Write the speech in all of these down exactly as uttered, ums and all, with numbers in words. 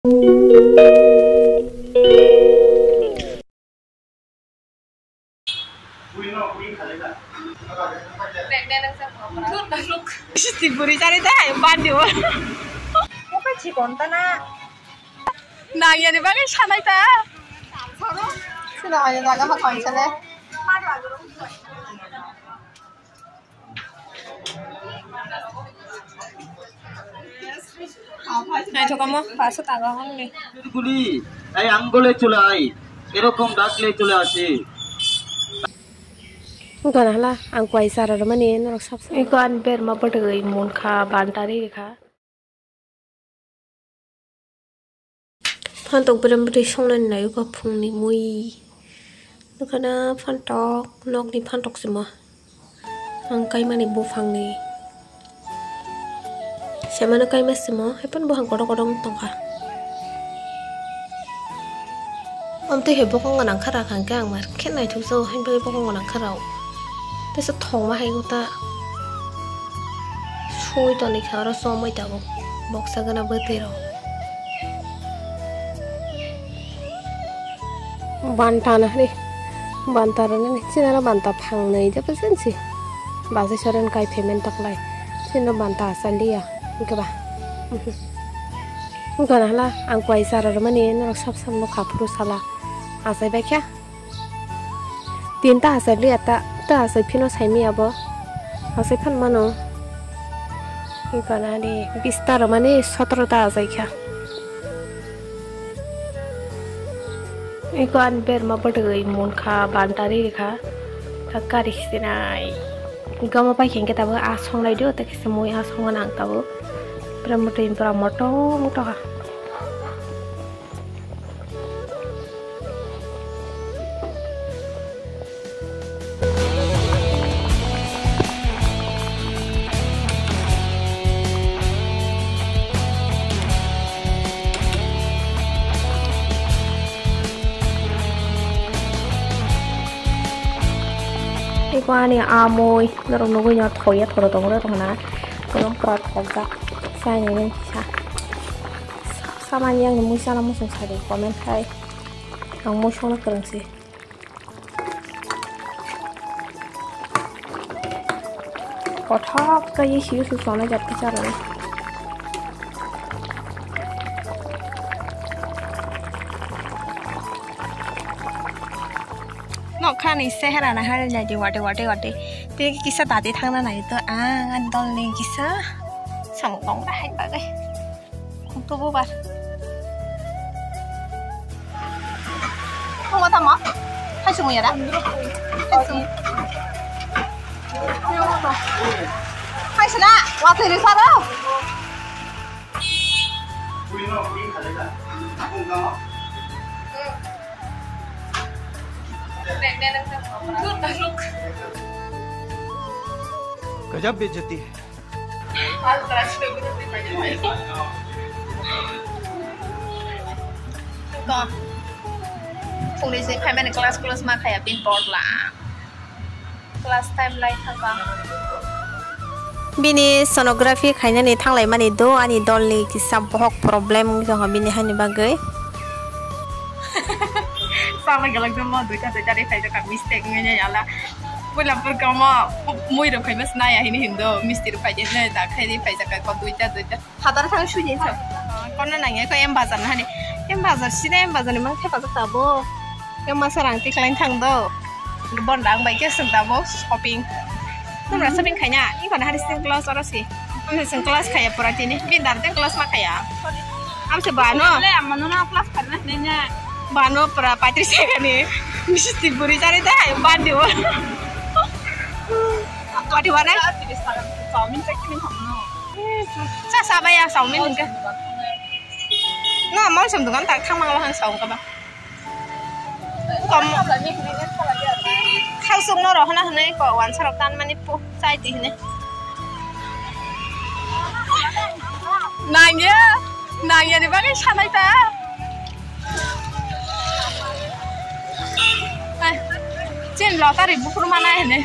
Buri jani dai, bandi o. Oke, chikon ta na. Nang yani bagwi sanai ta. Sino ayo jaga ma koi sale. Naithokamo paso tago hongni. গুলি, এই আঙ্গুলে চুলাই, এরকম ডাকলে চলে আসে। Gana hala ang kuai chara rwmani norok sap sap. Iko ani berma bwtwi munkha bantari rikha. Phantok berem bwtwi songnani naio ba phungni mui. Nukha na phantok, nokni phantok simo. Ang kaimani buphangni. Semano kaima simo, haiphano buphang kotor kotor wng tongkha. Amtwi hai bokong gwnang kha rok hwnkhe ang mar khe naithok jago, haini bagwi bokong gwnang kha rok. Teisa thokma hai ta sui toni kha oro chomwi tabuk boksa gana bwtwi rok. Banta na hwnwi banta rwnani chini oro banta phangnwi jepho sensi bachai soren kai payment taklai chini banta asaliya hwnkhe ba. Wngkha na hwla ang kuai chara rwmani norok sap sap nukha phuru sala achai bai kha. Tinta achai liya ta, ta achai phino saimaya bo. Achai phan mano. Wngkha na di bista rwmani sotro ta achai kha. Iko ani berma bwtwi munkha bantari rikha. Ta kari sinai. Gama pai khe tabuk asong lai dio, ta kisa mui asong nang tabuk. Pura muti pura moto moto kha. Iko ani amoi norok nugui no thoya thoro tongo rok na. Kono pura thokjak. Saini nai kisa. Sa-, samani yang mui sana musung sari comment khai. Ang mui songna kwrwng si. Kothok khe ye siyo su sona jat khe charwno. Nokha ni sehera na hari nai di wate wate wate. Te kisa dati thangna nai to ang ani dol ni kisa samung tong bahai bagai. Khum tubu bar. Khum tamo? Hai sung yara. Hai sung. Hai sila. Wa thiri saro. गजब बेइज्जती है। Phungni se phaimani class class ma khaya bin board la. Class time lai thaka. Bini sonography khainani thanglaimani do ani dolni kisa bohok problem wngwi tongkha bini haini bagwi. Sama galak jomma duita duita ri khaijak mistake wngwi yala. Puila purkamo mui rok khaima sinaya hini hindo misti rok khaijak nai ta khairi khaijak ko duita duita. Phatar thang sujin sa. Kono nangya ko M Bazar na hani. M Bazar sina M Bazar ni mang thepajak tabo. Em masa rang tiklain thang do. Bon rang bai khe sung tabo shopping. Tumra shopping khaina. Iko na hari sing class oro si. Sing class khaya pura tini. Bin dar ten class ma khaya. Am se bano. Le amano na class kharna nenya. Bano pura patri segani. Misti buri jare da bandi wa. Pati wa nai. Chaumin chekini hamno. Sa sa ba ya chaumin hingke. Na mol som dukan tak thang mang lo han saung ka ba. Kom. Khang sung no ro hana hane ko wan sarok tan mani pu chai ti hine. Nangya, nangya ni bagwi sanai ta. Ai, chin lotari bukur mana hene.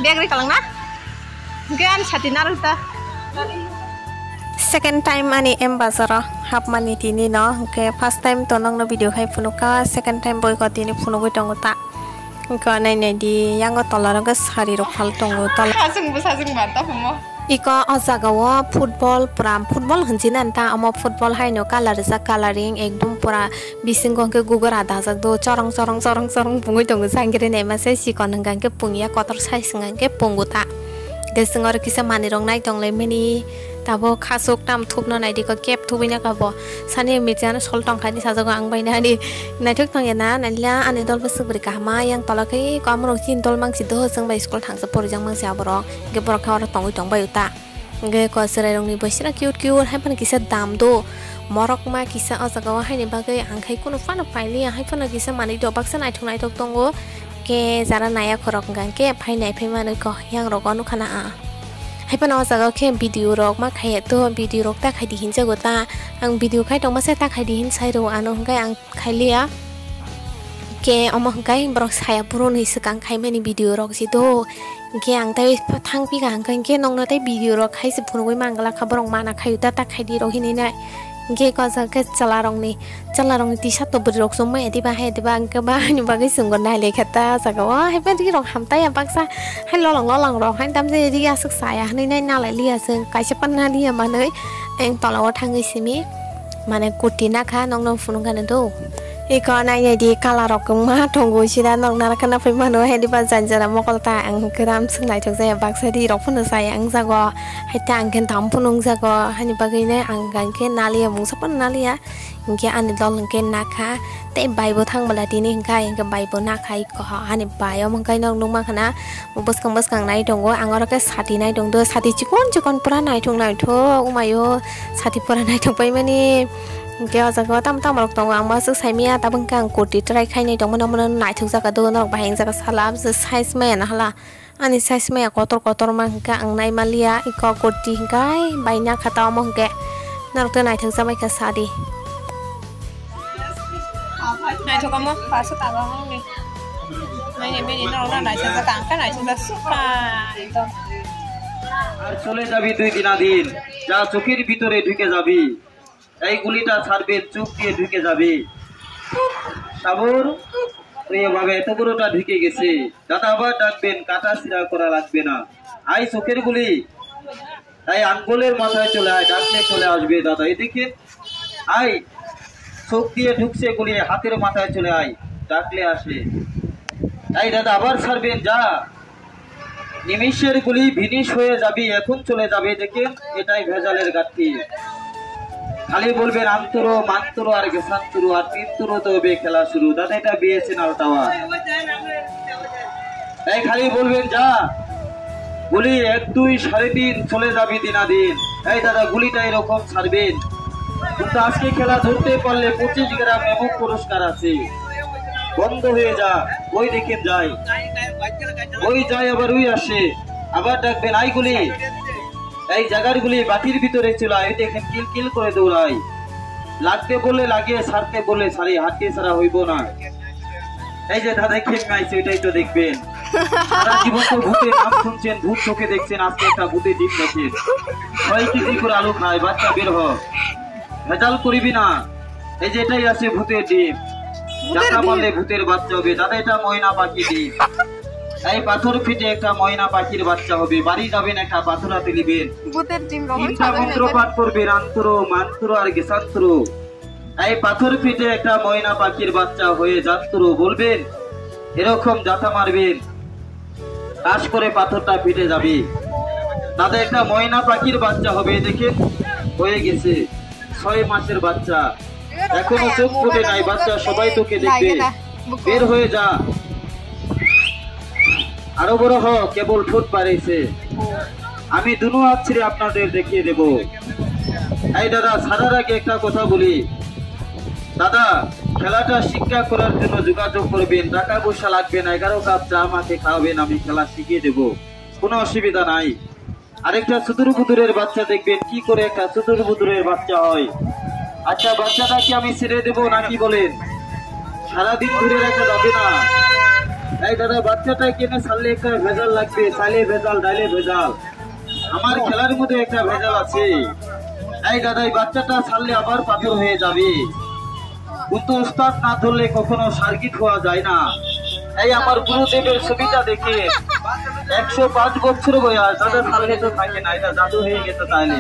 Bag ri kalang na? Gan sati naruk ta. Second time ani M Bazar o hapmani tini no, hwnkhe first time to nokno video khai phunukha, second time boyko tini phunugwi tongo ta. Hwnkhe nai nai di, yango tola rok sari rok phal tongo, tola. Sajwng bo sajwng ba ta phumo. Iko o jaga o football pura, football hinjinani ta, omo football haino colour rijak, colouring ekdom pura bisingo hwnkhe gugura dajak do, chorong chorong chorong chorong pungwi tongo, jangkhe naima se sikon hwnkha hwnkhe pungya, kotor size hwnkha hwnkhe pungo ta. Hwnkhe chwng oro kisa manwi rok nai tong lai mani, tabuk khasuk tam thupna nai di, ko cap thubui naka bo. Sani michano sol tong kha hinwi sajago ang bai nani. Naithok tong ya na, naila ani dol bwswk bwrwi kaham ma, yang tola khe ko amorok chini dol mangsi do, chwng bai school thangsa porijak mangsi aborok. Hwnkhe borok khe oro tongwi tong bai o ta. Hwnkhe ko chwrairokni bwswra cute cute, hai phano kisa dam do. Morok ma kisa o jaga o haini bagwi ang khai kunu phano pailiya, hai phano kisa manwi do, baksa naithok naithok tongo. Khe jara naya khorok hwnkha khe phai nai phai manwi ko yang rogo nukha na a. Hai phano o jaga o khe video rok ma khaiya to, video rok ta khai di hinjago ta. Ang video khai tongma se ta khai di hin sai rw ano, hwnkhe ang khailiya. Khe omo hwnkhe borok saya phuru ni swkang khaimani video rok si do. Hwnkhe ang tei thang pika hwnkhe, hwnkhe nokno tei video rok khai se phunugwi mangla kha, borok mana khayu ta ta khai di rok hinwi nai. Hwnkhe ko jaga khe chwla rokni, chwla rokni tisa to bwrwi rok chumma ediba hai ediba hwnkhe ba ani bagwi chwngbo nai lai kha ta jaga o, hai phano ri rok ham ta ya baksa hai lolang lolang rok hai tamjai ri aswk saya hinwi nai nalai liya chwng kaisa panna liya manwi ang tola o thangwi simi. Mane kurti nakha nokno phunukgani do. Iko nainai di colour rok kwbangma tongo sida nok narakha naphai mano hai diba jani jora mokol ta ang gram swk naithok jaya baksa ri rok phano chaya wngjago. Hai ta ang khe dam phano wngjago hani bagwi nai ang khe naliya mungsa phano naliya. Hinkhe ani dol hinkhe nakha tei bai bo thang bwla tini hinkhe hinkhe bai bo nakha iko ani bai omo hinkhe nok nukmankha na. Bwskang bwskang nai tongo, ang oro khe sati nai tong do, sati chikon chikon pura naithok naithok wngmaio, sati pura naithok paimani. Hwnkhe o jaga o tamo tamo rok tongo, ang bo aswk saimanya, tabuk hwnkhe ang kurti try khainai tongmani, omono naithok jaga do, norok bahai wng jaga sala, size maya na hala, ani size maya kotor kotor ma hwnkhe ang nai manliya, iko kurti hwnkhe bai nakha ta omo hwnkhe norok tei naithok jabai kha sadi. Naithok omo, paso taka omo ni. Naini bini norok no naithok jak, ang khe naithok jak, super, ekdom. আর চলে যাবি দুই দিনাদিন, যা চোখের ভিতরে ঢুকে যাবি। এই গুলিটা ছাড়বেন, চোখ দিয়ে ঢুকে যাবে। সাবর, প্রিয়ভাবে এত বড়টা ঢুকে গেছে। দাদা আবার ডাকবেন, কাটা ছিঁড়া করা লাগবে না। আই চোখের গুলি, তাই আঙ্গুলের মাথায় চলে আয়, ডাকলে চলে আসবে দাদা। এদিকে আয়, চোখ দিয়ে ঢুকছে গুলি, হাতের মাথায় চলে আয়, ডাকলে আসে। তাই দাদা আবার ছাড়বেন, যা। নিমিষের গুলি ভিনিশ হয়ে যাবি, এখন চলে যাবে। দেখেন, এটাই ভেজালের ঘাটতি। খালি বলবেন আন্তরো, মান্তরো আর গেসান্তরো আর তিনতরো তো হবে খেলা শুরু। দাদা, এটা বিএসএনএল টাওয়ার। তাই খালি বলবেন, "যা, গুলি এক, দুই, সাড়ে তিন, চলে যাবি দিনাদিন।" এই দাদা, গুলিটা এরকম ছাড়বেন, কিন্তু আজকে খেলা ধরতে পারলে পঁচিশ গ্রাম এমন পুরস্কার আছে। বন্ধ হয়ে যা, ওই দেখেন যায়, ওই যায়, আবার ওই আসে, আবার ডাকবেন, "আই গুলি, এই জাগার গুলি বাটির ভিতরে চুলা, ওই দেখেন কিল কিল করে দৌড়ায়।" লাগতে বলে লাগে, ছাড়তে বলে ছাড়ে, হাতে ছাড়া হইব না। এই যে দাদা খেলনা আইছে, ওইটাই তো দেখবেন। সারা জীবন তো ভূতের নাম শুনছেন, ভূত চোখে দেখছেন, আজকে একটা ভূতের ডিম দেখেন। ছয় কেজি করে আলু খায়, বাচ্চা বের হয়। ভেজাল করিবি না। এই যে এটাই আছে ভূতের ডিম। ভূতের যাতা ডিম। পারলে ভূতের বাচ্চা হবে। দাদা, এটা ময়না পাখি ডিম। এই পাথর ফিটে একটা ময়না পাখির বাচ্চা হবে। বাড়ি যাবেন, একটা পাথর হাতে নেবেন। ভূতের ডিম রহন তিনটা সাদা মন্ত্র হয়ে পাঠ করবেন, আন্তরো, মান্তরো আর গেসান্তরো। এই পাথর ফিটে একটা ময়না পাখির বাচ্চা হয়ে যাত্র বলবেন, এরকম যাতা মারবেন, ঠাস করে পাথরটা ফেটে যাবে। তাতে একটা ময়না পাখির বাচ্চা হবে, দেখেন, হয়ে গেছে ছয় মাসের বাচ্চা, এখনো চোখ ফুটে নাই, বাচ্চা সবাই তোকে দেখবে। বের হয়ে যা, আরো বড় হ, কেবল ঠোঁট বাড়িয়েছে। আমি দুনো আছড়ে আপনাদের দেখিয়ে দেব। এই দাদা, ছাড়ার আগে একটা কথা বলি। দাদা, খেলাটা শিক্ষা করার জন্য যোগাযোগ করবেন, টাকা পয়সা লাগবে না, এগারো কাপ চা আমাকে খাওয়াবেন, আমি খেলা শিখিয়ে দেব, কোনো অসুবিধা নাই। আরেকটা চুদুর বুদুরের বাচ্চা দেখবেন, কি করে একটা চুদুর বুদুরের বাচ্চা হয়। আচ্ছা, বাচ্চাটাকে আমি ছেড়ে দেবো নাকি বলেন? সারাদিন ধরে রাখা যাবে না। এই দাদা, বাচ্চাটা কেনে ছাড়লে একটা ভেজাল লাগবে, চাইলে ভেজাল, ডাইলে ভেজাল। আমার খেলার মধ্যে একটা ভেজাল আছে। এই দাদা, এই বাচ্চাটা ছাড়লে আবার পাথর হয়ে যাবে। কিন্তু উস্তাদ না ধরলে কখনো সার্কিট হওয়া যায় না। এই আমার গুরুদেবের ছবিটা দেখে একশো পাঁচ বছর বয়স, দাদা ছাড়লে তো থাকে না, এটা জাদু হয়ে গেছে তাহলে।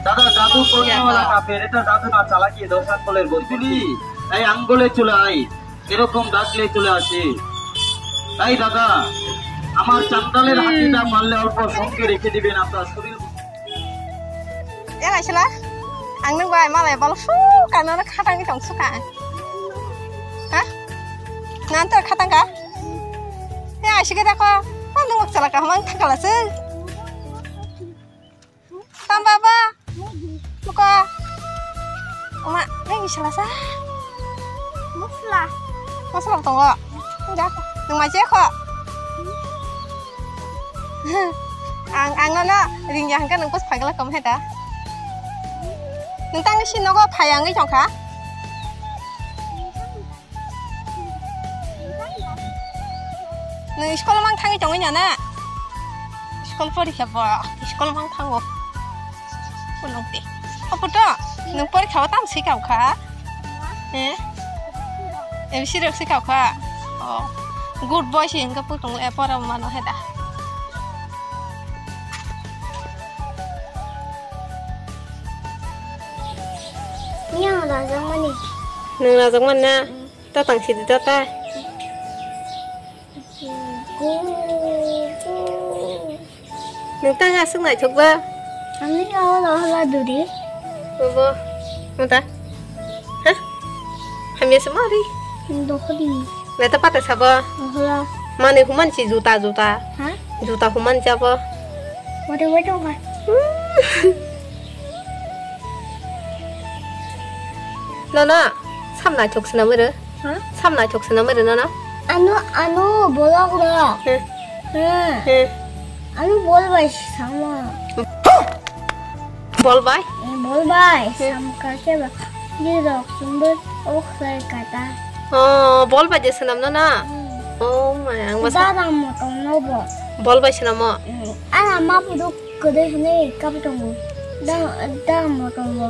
দাদা, জাদু করনেওয়ালা কাফের, এটা জাদু না, চালাকি, দশ আঙ্গুলের বদলি। এই আঙ্গুলে চুলাই এরকম ডাকলে চলে আসে। তাই দাদা, আমার চান্ডালের হাতিটা পারলে অল্প সঙ্গে রেখে দিবেন, আপনার শরীর। E Aisila, ang nwng bai malai balo su ka, nono khatangwi tong su ka. Ha? Nang to khatang ka? E Aisika da ko, ang nwng chala ka, mang thang kala se. Tam baba. Muka. Oma, nang isala sa. Masla. Masla tongo. Nang mai je ko. Ang, ang nono ringya hwnkhe nwng post phagla kom heta. Nwng tangni si nogo phai wngwi tongkha. Nwng school mang thangwi tongwi nana? School porikha bo, school mang thango. Phunukdi. O puto, nwng porikha o tam swi kaukha? Eh? M C rok swi kaukha? Oh. Good boy si hwnkhe putung le pora mano heda. Yang rajak mani. Nwng rajak man na? Mm. Ta tang sidi ta ta. Go, go. Nwng tang aswk naithok ba? Ani aho lo hola duri. Bobo. Mata. Ha? Hamya se mari. Dokhodi. Neta pata sabo. Hola. Mane human si juta juta. Ha? Juta human jabo. Wate wate wate. Nono, sam naithok swnam oro. Ha? Sam naithok swnam oro nono. Ano, ano, bolok ro. He. He. He. Ano bol bai sama. Bol bai? Eh, bol bai, he. Sam ka ke ba. Di rok sumber ok sai kata. Oh, bol bai je swnam nono? Hmm. Oh, my, ang masa. Darang motong no bo. Bol bai swnam o? Hmm. Ana ma puduk. Kwrwi hwnwi kap tongo. Da, da motom bo.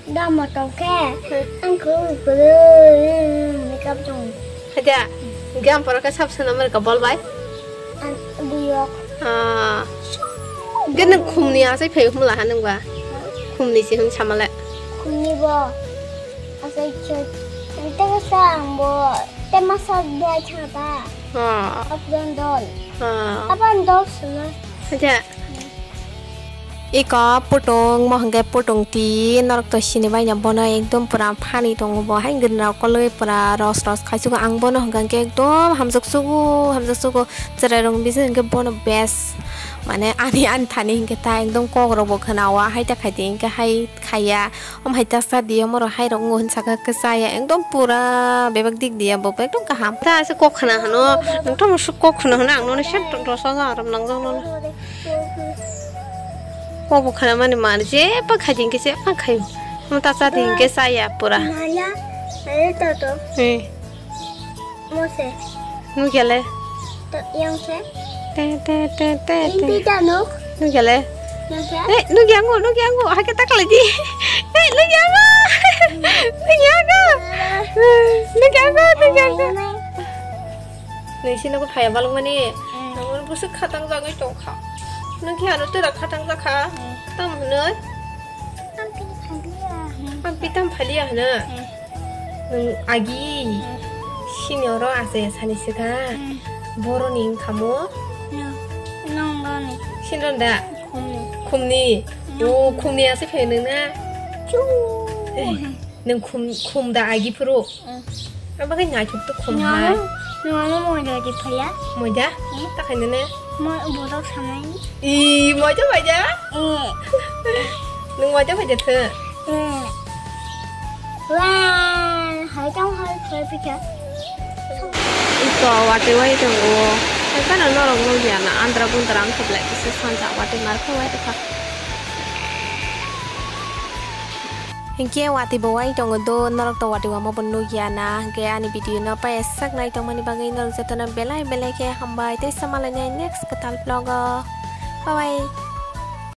Da motom khe, hmm, ang kwrwi kwrwi hwnwi kap tongo. Haja, hwnkhe ang poro khe sab swnam rwkha bol bai? Ang bwrwiyok. Ah. Hwnkhe nwng khumni achai phai hwnla ha nwng ba? Khumni se hwn samale. Khumni bo. Achai khe, tei sa ang bo, tei masa bai thang ta. Ah. Apron dol. Ah. Apron dol swnam. Haja. Iko putung, mo hwnkhe putung ti, norok to sini bai na bono ekdom pura funny tongo bo, hai gwnang rok koloi pura ros ros khai sugo, ang bono hwnkha hwnkhe ekdom hamjak sugo, hamjak sugo, chwrai rok bisi hwnkhe bono best, mane ani ani thani hwnkhe ta ekdom kok rok bo khwna o, hai ta khai di hwnkhe hai khaiya. Omo hai ta sa di, omo rok hai rok wngo hwn saka khe chaya, ekdom pura bebak dik diya bo, ekdom kaham. Ta se kok khna hano, nokthamo se kok khna hano, ang nono se rosa ja aram nangjak nono. Kok bo khna mani mar, jeba khai di hwnkhe jeba khai. Omo ta sa di hwnkhe chaya pura. Maya, ayo toto. Hmm. Mose. Nukya le. To, yang se. Te, te, te, te, te. Inti ta nuk. Nukya le. Yang se. Eh, nukya ngo, nukya ngo. Hake ta kala di. Eh, nukya ngo. Nukya ngo. Nukya ngo, nukya ngo. Nui sini ko phaya balung mani. Hmm. Namun busuk khatang jagwi tongkha. Nukya ano tera khatang jakha. Hmm. Tam hwnwi. Ang pi phaliya. Ang pi tam phaliya hwno. Hmm. Nwng agi. Hmm. Sini oro ase sani sika. Hmm. Boroni wngkhamo. Nwng, nwng roni. Sini ron da? Khumni. Khumni. Hmm. O khumni ase phai nwng na? Chu. Eh, nwng khum, khum da agi phuru? Hmm. Abo khe naithok to khum hai. Nwng, nwng moida di phaiya. Moida? Hmm. Ta khaina ne? Mo, borok samai. I, moja moja? Eh. Nwng moja moja tho? Eh. Wah, hai tong hai thoi pika. Iko watwi wai tongo. Hai phano norok nukya na andra bundra wngkha belai kisa sanja watwi mar khe wai tongkha. Hinkhe watwi bo wai tongo do, norok to watwi wama bo nukya na, hinkhe ani video no paiya sak nai tongmani bagwi norok jotono belai belai khe hambai tei sa malainai next kwtal vlog o. Bye bye.